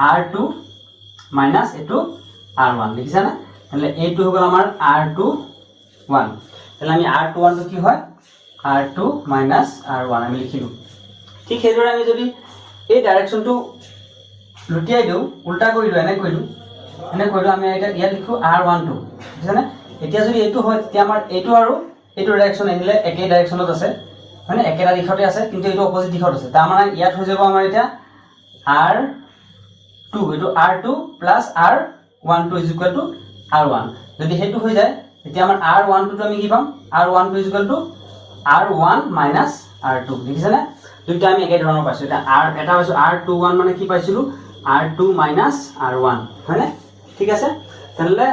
[SPEAKER 1] আৰ টু মাইনাছ এইটো আৰ ওৱান, দেখিছানে? তেনেহ'লে এইটো হৈ গ'ল আমাৰ আৰ টু ওৱান। তেনেহ'লে আমি আৰ টু ওৱানটো কি হয়? R two minus r one আমি লিখিলোঁ। ঠিক সেইদৰে আমি যদি এই ডাইৰেকশ্যনটো লুটিয়াই দিওঁ, উল্টা কৰি দিওঁ, এনে কৰি দিওঁ, এনে কৰি দিওঁ, আমি এতিয়া ইয়াত লিখোঁ আৰ ওৱান টু, দেখিছানে? এতিয়া যদি এইটো হয়, তেতিয়া আমাৰ এইটো আৰু এইটো ডাইৰেকশ্যন আহিলে একেই ডাইৰেকশ্যনত আছে, হয়নে? একেটা দিশতে আছে, কিন্তু এইটো অপজিট দিশত আছে। তাৰমানে ইয়াত হৈ যাব আমাৰ এতিয়া আৰ টু, এইটো r two plus r 12 is equal to r one। যদি সেইটো হৈ যায়, তেতিয়া আমাৰ আৰ ওৱান টুটো আমি কি পাম? R 12 is equal to r one minus r two। দেখিছেনে, দুইটা আমি একে ধৰণৰ পাইছোঁ। এতিয়া আৰ এটা পাইছোঁ, আৰ টু ওৱান মানে কি পাইছিলোঁ? R two minus r one, হয়নে? ঠিক আছে। তেনেহ'লে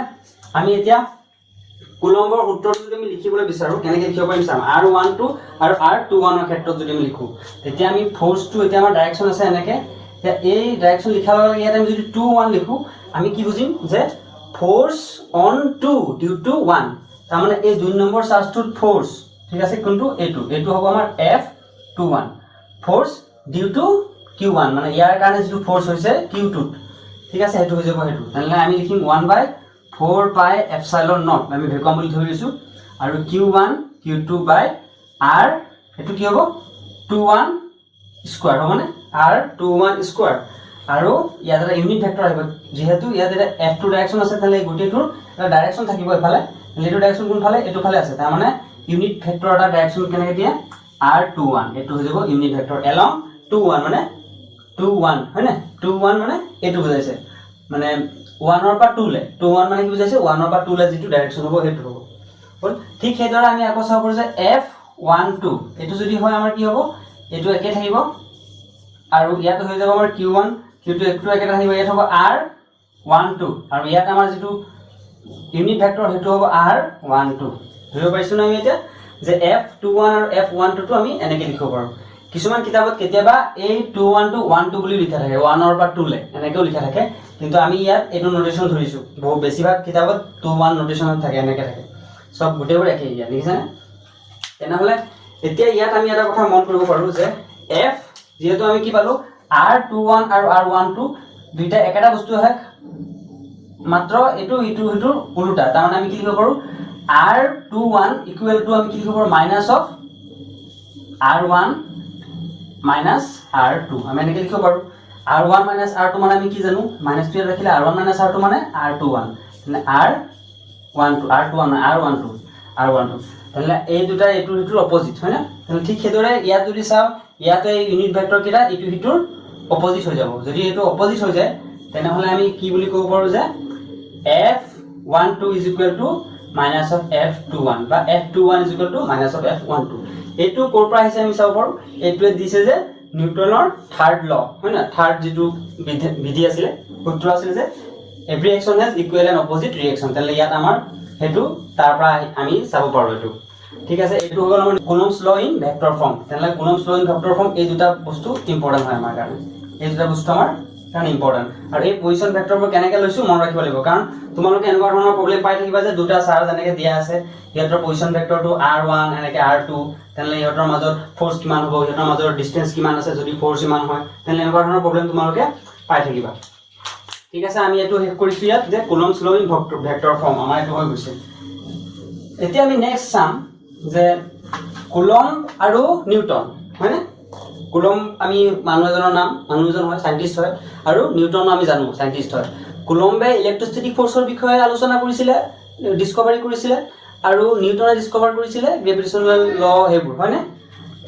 [SPEAKER 1] আমি এতিয়া কুলম্বৰ সূত্ৰটো যদি আমি লিখিবলৈ বিচাৰোঁ, কেনেকৈ লিখিব পাৰিম চাম। আৰ ওৱান টু আৰু আৰ টু ওৱানৰ ক্ষেত্ৰত যদি আমি লিখোঁ, তেতিয়া আমি ফ'ৰ্চটো, এতিয়া আমাৰ ডাইৰেকশ্যন আছে এনেকৈ। এতিয়া এই ডাইৰেকশ্যন লিখাৰ লগে লগে ইয়াত আমি যদি টু ওৱান লিখোঁ, আমি কি বুজিম যে force on two due to one, তাৰমানে এই 2 নম্বৰ চাৰ্জটোত ফ'ৰ্চ, ঠিক আছে, কোনটো? এইটো হ'ব আমাৰ F 21, force due to q one, মানে ইয়াৰ কাৰণে যিটো ফ'ৰ্চ হৈছে কিউ টুত, ঠিক আছে, সেইটো হৈ যাব সেইটো। তেনেহ'লে আমি লিখিম one by four pi epsilon naught, আমি ভেকুৱাম বুলি ধৰি লৈছোঁ, আৰু q one q two by r, এইটো কি হ'ব? টু ওৱান স্কোৱাৰ হ'বনে? R two one square. আৰু ইয়াত এটা ইউনিট ভেক্টৰ আহিব। যিহেতু ইয়াত এটা এফ টু ডাইৰেকশ্যন আছে, তেনেহ'লে এই গোটেইটোৰ এটা ডাইৰেকশ্যন থাকিব এইফালে। এইটো ডাইৰেকশ্যন কোনফালে? এইটো ফালে আছে। তাৰমানে ইউনিট ভেক্টৰ এটা ডাইৰেকশ্যন কেনেকৈ দিয়ে? আৰ টু ওৱান, এইটো হৈ যাব unit vector along 21, মানে টু ওৱান, হয়নে? টু ওৱান মানে এইটো বুজাইছে, মানে ওৱানৰ পৰা টুলে। টু ওৱান মানে কি বুজাইছে? ওৱানৰ পৰা টুলে যিটো ডাইৰেকশ্যন হ'ব, সেইটো হ'ব। হ'ল। ঠিক সেইদৰে আমি আকৌ চাব পাৰোঁ যে এফ ওৱান টু এইটো যদি হয়, আমাৰ কি হ'ব? এইটো একে থাকিব আৰু ইয়াত হৈ যাব আমাৰ কিউ ওৱান কিউ টু, এইটো একেটা থাকিব। ইয়াত হ'ব আৰ ওৱান টু আৰু ইয়াত আমাৰ যিটো ইউনিট ভেক্টৰ, সেইটো হ'ব আৰ ওৱান টু। ধৰিব পাৰিছোঁ ন আমি এতিয়া যে এফ টু ওৱান আৰু এফ ওৱান টুটো আমি এনেকৈ লিখিব পাৰোঁ। কিছুমান কিতাপত কেতিয়াবা এই 21টো 12 বুলি লিখা থাকে, ওৱানৰ পৰা টুলে এনেকৈও লিখা থাকে। কিন্তু আমি ইয়াত এইটো নটেশ্যন ধৰিছোঁ। বহু বেছিভাগ কিতাপত টু ওৱান নটেশ্যনত থাকে, এনেকৈ থাকে। চব গোটেইবোৰ একেই ইয়াত, দেখিছেনে? তেনেহ'লে এতিয়া ইয়াত আমি এটা কথা মন কৰিব পাৰোঁ যে এফ, যিহেতু আমি কি পালোঁ, আৰ টু ওৱান আৰু আৰ ওৱান টু দুইটা একেটা বস্তু হয়, মাত্ৰ এইটো ইটো সিটোৰ ওলোটা। তাৰমানে আমি কি লিখিব পাৰোঁ? R 21 equal to আমি কি লিখিব পাৰোঁ? Minus of r one minus r two, আমি এনেকৈ লিখিব পাৰোঁ। R one minus r two মানে আমি কি জানো? মাইনাছটো ইয়াত ৰাখিলে r one minus r two মানে আৰ টু ওৱান, মানে r one two, r two one, r one two, r one two। তেনেহ'লে এই দুটা এইটো সিটোৰ অপজিট, হয়নে? তেনেহ'লে ঠিক সেইদৰে ইয়াত যদি চাওঁ, ইয়াতে ইউনিট ভেক্টৰকেইটা ইটো সিটোৰ অপজিট হৈ যাব। যদি এইটো অপজিট হৈ যায়, তেনেহ'লে আমি কি বুলি ক'ব পাৰোঁ যে F 12 is equal to minus of F 21 বা F 21 is equal to minus of F 12। এইটো ক'ৰ পৰা আহিছে আমি চাব পাৰোঁ। এইটোৱে দিছে যে নিউটনৰ থাৰ্ড ল, হয় নহয়? থাৰ্ড যিটো বিধি আছিলে, সূত্ৰ আছিলে যে every action has equal and opposite reaction। তেনেহ'লে ইয়াত আমাৰ সেইটো তাৰ পৰা আমি চাব পাৰোঁ এইটো। ঠিক আছে, এইটো হৈ গ'ল আমাৰ Coulomb's law in vector form। তেনেহ'লে Coulomb's law in vector form, এই দুটা বস্তু ইম্পৰ্টেণ্ট হয় আমাৰ কাৰণে। এই দুটা বস্তু আমাৰ কাৰণে ইম্পৰ্টেণ্ট। আৰু এই পজিশ্যন ভেক্টৰবোৰ কেনেকৈ লৈছোঁ মনত ৰাখিব লাগিব, কাৰণ তোমালোকে এনেকুৱা ধৰণৰ প্ৰব্লেম পাই থাকিবা যে দুটা চাৰ্জ এনেকৈ দিয়া আছে, সিহঁতৰ পজিশ্যন ভেক্টৰটো আৰ ওৱান, এনেকৈ আৰ টু, তেনেহ'লে ইহঁতৰ মাজত ফ'ৰ্চ কিমান হ'ব, সিহঁতৰ মাজৰ ডিষ্টেঞ্চ কিমান আছে যদি ফ'ৰ্চ ইমান হয়, তেনেহ'লে এনেকুৱা ধৰণৰ প্ৰব্লেম তোমালোকে পাই থাকিবা। ঠিক আছে, আমি এইটো শেষ কৰিছোঁ ইয়াত যে Coulomb's law in vector form আমাৰ এইটো হৈ গৈছে। এতিয়া আমি নেক্সট চাম যে কুলম আৰু নিউটন, হয়নে? কুলম আমি মানুহ এজনৰ নাম, মানুহ এজন হয়, চাইণ্টিষ্ট হয়, আৰু নিউটনো আমি জানো চাইণ্টিষ্ট হয়। কুলম্বে ইলেক্ট্ৰষ্টেটিক ফ'ৰ্চৰ বিষয়ে আলোচনা কৰিছিলে, ডিছকভাৰী কৰিছিলে, আৰু নিউটনে ডিছকভাৰ কৰিছিলে গ্ৰেভিটেশ্যনেল ল, সেইবোৰ, হয়নে?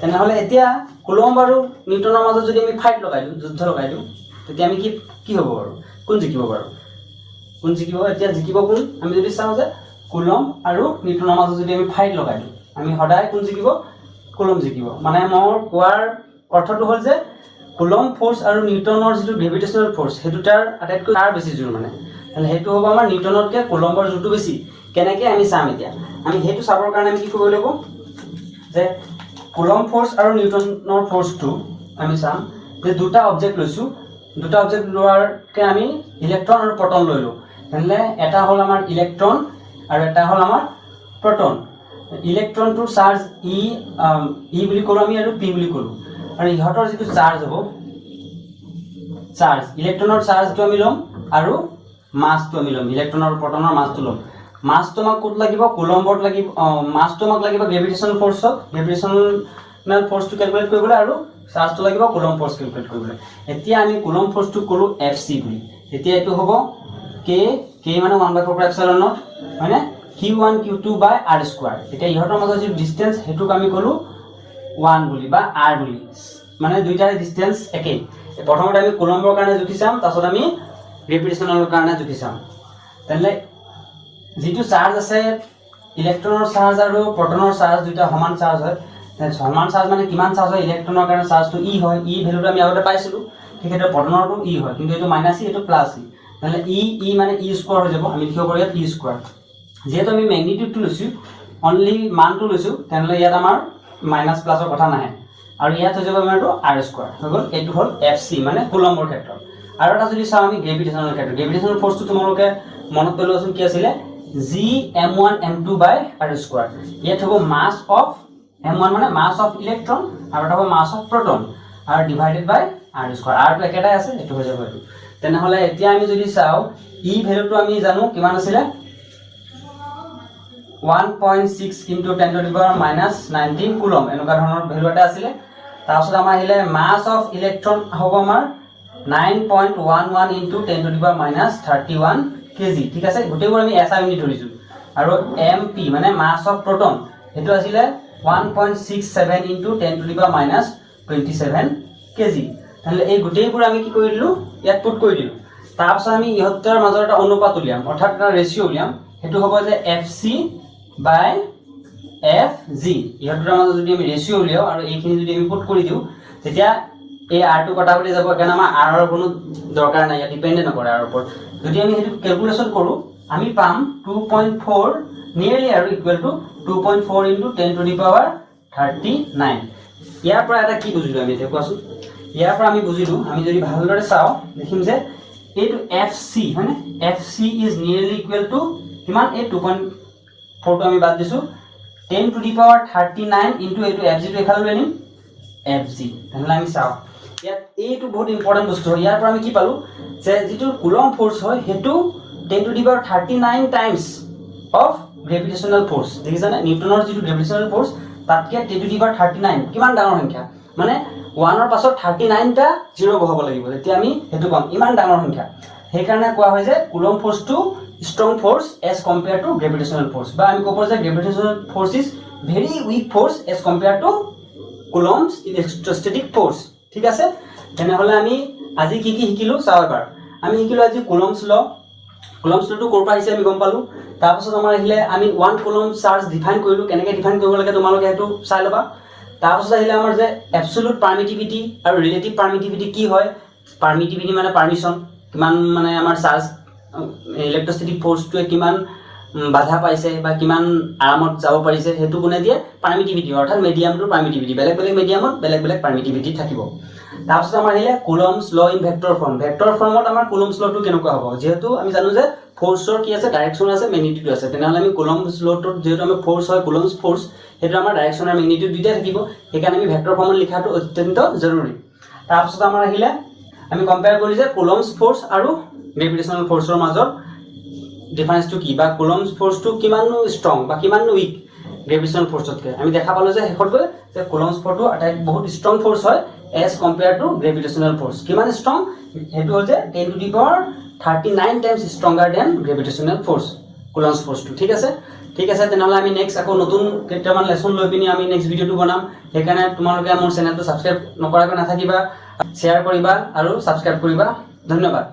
[SPEAKER 1] তেনেহ'লে এতিয়া কুলম্ব আৰু নিউটনৰ মাজত যদি আমি ফাইট লগাই দিওঁ, যুদ্ধ লগাই দিওঁ, তেতিয়া আমি কি কি হ'ব বাৰু? কোন জিকিব বাৰু? কোন জিকিব? এতিয়া জিকিব কোন? আমি যদি চাওঁ যে কুলম আৰু নিউটনৰ মাজত যদি আমি ফাইট লগাই দিওঁ, আমি সদায় কোন জিকিব? কুলম জিকিব। মানে মোৰ কোৱাৰ অৰ্থটো হ'ল যে কুলম ফ'ৰ্চ আৰু নিউটনৰ যিটো গ্ৰেভিটেশ্যনেল ফ'ৰ্চ, সেইটো তাৰ আটাইতকৈ তাৰ বেছি জোৰ। মানে তেনেহ'লে সেইটো হ'ব আমাৰ নিউটনতকৈ কুলম্বৰ জোৰটো বেছি। কেনেকৈ আমি চাম এতিয়া? আমি সেইটো চাবৰ কাৰণে আমি কি কৰিব লাগিব যে কুলম ফ'ৰ্চ আৰু নিউটনৰ ফ'ৰ্চটো আমি চাম যে দুটা অবজেক্ট লৈছোঁ। দুটা অবজেক্ট লোৱাৰকৈ আমি ইলেক্ট্ৰন আৰু প্ৰটন লৈ লওঁ। তেনেহ'লে এটা হ'ল আমাৰ ইলেক্ট্ৰন আৰু এটা হ'ল আমাৰ প্ৰটন। ইলেক্ট্ৰনটোৰ চাৰ্জ ই, ই বুলি ক'লোঁ আমি আৰু পি বুলি ক'লোঁ। আৰু ইহঁতৰ যিটো চাৰ্জ হ'ব, চাৰ্জ, ইলেক্ট্ৰনৰ চাৰ্জটো আমি ল'ম আৰু মাছটো আমি ল'ম। ইলেক্ট্ৰনৰ, প্ৰটনৰ মাছটো ল'ম। মাছটো আমাক ক'ত লাগিব? কুলম্বত লাগিব। মাছটো আমাক লাগিব গ্ৰেভিটেশ্যন ফ'ৰ্চত, গ্ৰেভিটেশ্যনেল ফ'ৰ্চটো কেলকুলেট কৰিবলৈ, আৰু চাৰ্জটো লাগিব কুলম ফ'ৰ্চ কেলকুলেট কৰিবলৈ। এতিয়া আমি কুলম ফ'ৰ্চটো ক'লোঁ এফ চি বুলি। এতিয়া এইটো হ'ব কে, কে মানে one by four epsilon naught, হয়নে? Q one q two by r square। এতিয়া ইহঁতৰ মাজত যিটো ডিষ্টেঞ্চ, সেইটোক আমি ক'লোঁ ওৱান বুলি বা আৰ বুলি, মানে দুইটাৰে ডিষ্টেঞ্চ একেই। প্ৰথমতে আমি কুলম্বৰ কাৰণে জুখি চাম, তাৰপিছত আমি গ্ৰেভিটেশ্যনেলৰ কাৰণে জুখি চাম। তেনেহ'লে যিটো চাৰ্জ আছে, ইলেক্ট্ৰনৰ চাৰ্জ আৰু প্ৰটনৰ চাৰ্জ দুটা সমান চাৰ্জ হয়। সমান চাৰ্জ মানে কিমান চাৰ্জ হয়? ইলেক্ট্ৰনৰ কাৰণে চাৰ্জটো ই হয়। ই ভেলুটো আমি আগতে পাইছিলোঁ। ঠিক সেইদৰে প্ৰটনৰটো ই হয়, কিন্তু এইটো মাইনাছ ই, এইটো প্লাছ ই। তেনেহ'লে ই ই মানে ই স্কোৱাৰ হৈ যাব। আমি লিখিব পাৰোঁ ইয়াত ই স্কোৱাৰ। যিহেতু আমি মেগনিটিউডটো লৈছোঁ, অনলি মানটো লৈছোঁ, তেনেহ'লে ইয়াত আমাৰ মাইনাছ প্লাছৰ কথা নাহে। আৰু ইয়াত হৈ যাব আমাৰ এইটো আৰ স্কোৱাৰ হৈ গ'ল। এইটো হ'ল এফ চি, মানে কুলম্বৰ ক্ষেত্ৰত। আৰু এটা যদি চাওঁ আমি গ্ৰেভিটেশ্যনেল ক্ষেত্ৰত, গ্ৰেভিটেশ্যনেল ফ'ৰ্চটো তোমালোকে মনত পেলোৱাচোন, কি আছিলে? G M one M two by R square। ইয়াত হ'ব মাছ অফ এম ওৱান, মানে মাছ অফ ইলেক্ট্ৰন, আৰু এটা হ'ব মাছ অফ প্ৰটন, আৰু ডিভাইডেড বাই আৰ স্কোৱাৰ। আৰটো একেটাই আছে, এইটো হৈ যাব এইটো। তেনেহ'লে এতিয়া আমি যদি চাওঁ, ই ভেলুটো আমি জানো কিমান আছিলে, 1.6 into 10 to the power minus 19 coulomb, এনেকুৱা ধৰণৰ ভেলু এটা আছিলে। তাৰপিছত আমাৰ আহিলে মাছ অফ ইলেক্ট্ৰন হ'ব আমাৰ 9.11 into 10 to the power minus 31 kg। ঠিক আছে, গোটেইবোৰ আমি এছ I unit ধৰিছোঁ। আৰু এম পি মানে মাছ অফ প্ৰটন, সেইটো আছিলে 1.67 into 10 to the power minus 27 kg। তেনেহ'লে এই গোটেইবোৰ আমি কি কৰি দিলোঁ? ইয়াত পুট কৰি দিলোঁ। তাৰপিছত আমি ইহঁতৰ মাজৰ এটা অনুপাত উলিয়াম, অৰ্থাৎ এটা ৰেচিঅ' উলিয়াম। সেইটো হ'ব যে F C by F G। ইহঁত দুটাৰ মাজত যদি আমি ৰেচিঅ' উলিয়াওঁ আৰু এইখিনি যদি আমি পুট কৰি দিওঁ, তেতিয়া এই আৰটো কটাকটি যাব। সেইকাৰণে আমাৰ আৰৰ কোনো দৰকাৰ নাই, ইয়াত ডিপেণ্ডে নকৰে আৰৰ ওপৰত। যদি আমি সেইটো কেলকুলেশ্যন কৰোঁ, আমি পাম 2.4 নিয়েৰলি আৰু equal to 2.4 into 10 to the power 39। ইয়াৰ পৰা এটা কি বুজিলোঁ আমি এতিয়া কোৱাচোন? ইয়াৰ পৰা আমি বুজিলোঁ, আমি যদি ভালদৰে চাওঁ, দেখিম যে এইটো এফ চি হয়নে? F C is nearly equal to কিমান? এই 2.4টো আমি বাদ দিছোঁ, 10 to the power 39 into এইটো এফ জিটো এইফালে লৈ আনিম, এফ জি। তেনেহ'লে আমি চাওঁ ইয়াত এইটো বহুত ইম্পৰ্টেণ্ট বস্তু হয়। ইয়াৰ পৰা আমি কি পালোঁ যে যিটো কুলম ফ'ৰ্চ হয়, সেইটো 10 to the power 39 times of gravitational force। দেখিছানে? নিউটনৰ যিটো গ্ৰেভিটেশ্যনেল ফ'ৰ্চ, তাতকৈ 10 to the power 39 কিমান ডাঙৰ সংখ্যা? মানে ওৱানৰ পাছত 39টা জিৰ' বহাব লাগিব, তেতিয়া আমি সেইটো পাম। ইমান ডাঙৰ সংখ্যা। সেইকাৰণে কোৱা হয় যে coulomb ফ'ৰ্চটো strong force as compare to gravitational force, বা আমি ক'ব পাৰোঁ যে gravitational force is very weak force as compare to Coulomb's electrostatic force। ঠিক আছে, তেনেহ'লে আমি আজি কি কি শিকিলোঁ চাওঁ এবাৰ। আমি শিকিলোঁ আজি কুলমছ ল। কুলমছ লটো ক'ৰ পৰা আহিছে আমি গম পালোঁ। তাৰপাছত আমাৰ আহিলে আমি ওৱান কুলম চাৰ্জ ডিফাইন কৰিলোঁ। কেনেকৈ ডিফাইন কৰিব লাগে তোমালোকে সেইটো চাই ল'বা। তাৰপাছত আহিলে আমাৰ যে এবচুলুট পাৰ্মিটিভিটি আৰু ৰিলেটিভ পাৰ্মিটিভিটি কি হয়। পাৰ্মিটিভিটি মানে পাৰ্মিশ্যন, কিমান মানে আমাৰ চাৰ্জ ইলেক্ট্ৰষ্টেটিক ফ'ৰ্চটোৱে কিমান বাধা পাইছে বা কিমান আৰামত যাব পাৰিছে, সেইটো কোনে দিয়ে? পাৰ্মিটিভিটি, অৰ্থাৎ মিডিয়ামটোৰ পাৰ্মিটিভিটি। বেলেগ বেলেগ মিডিয়ামত বেলেগ বেলেগ পাৰ্মিটিভিটি থাকিব। তাৰপিছত আমাৰ আহিলে Coulomb's law in vector form। Vector ফৰ্মত আমাৰ কুলমছ ল'টো কেনেকুৱা হ'ব? যিহেতু আমি জানো যে ফ'ৰ্চৰ কি আছে? ডাইৰেকশ্যন আছে, মেগনিটিউড আছে। তেনেহ'লে আমি কুলমছ ল'টোত যিহেতু আমি ফ'ৰ্চ হয়, কুলমছ ফ'ৰ্চ, সেইটো আমাৰ ডাইৰেকশ্যন আৰু মেগনিটিউড দুইটাই থাকিব। সেইকাৰণে আমি ভেক্টৰ ফৰ্মত লিখাটো অত্যন্ত জৰুৰী। তাৰপিছত আমাৰ আহিলে আমি কম্পেয়াৰ কৰি যে কুলমছ ফ'ৰ্চ আৰু গ্ৰেভিটেশ্যনেল ফ'ৰ্চৰ মাজত ডিফাৰেঞ্চটো কি, বা কুলমছ ফ'ৰ্চটো কিমাননো ষ্ট্ৰং বা কিমাননো উইক গ্ৰেভিটেশ্যনেল ফ'ৰ্চতকৈ। আমি দেখা পালোঁ যে শেষত গৈ যে কুলমছ ফ'ৰ্চটো আটাইত বহুত ষ্ট্ৰং ফ'ৰ্চ হয় as compare to gravitational force। কিমান ষ্ট্ৰং? সেইটো হ'ল যে 10 to the power 39 times stronger than gravitational force, Coulomb's ফ'ৰ্চটো। ঠিক আছে, ঠিক আছে। তেনেহ'লে আমি নেক্সট আকৌ নতুন কেইটামান লেচন লৈ পিনি আমি নেক্সট ভিডিঅ'টো বনাম। সেইকাৰণে তোমালোকে মোৰ চেনেলটো ছাবস্ক্ৰাইব নকৰাকৈ নাথাকিবা, শ্বেয়াৰ কৰিবা আৰু ছাবস্ক্ৰাইব কৰিবা। ধন্যবাদ।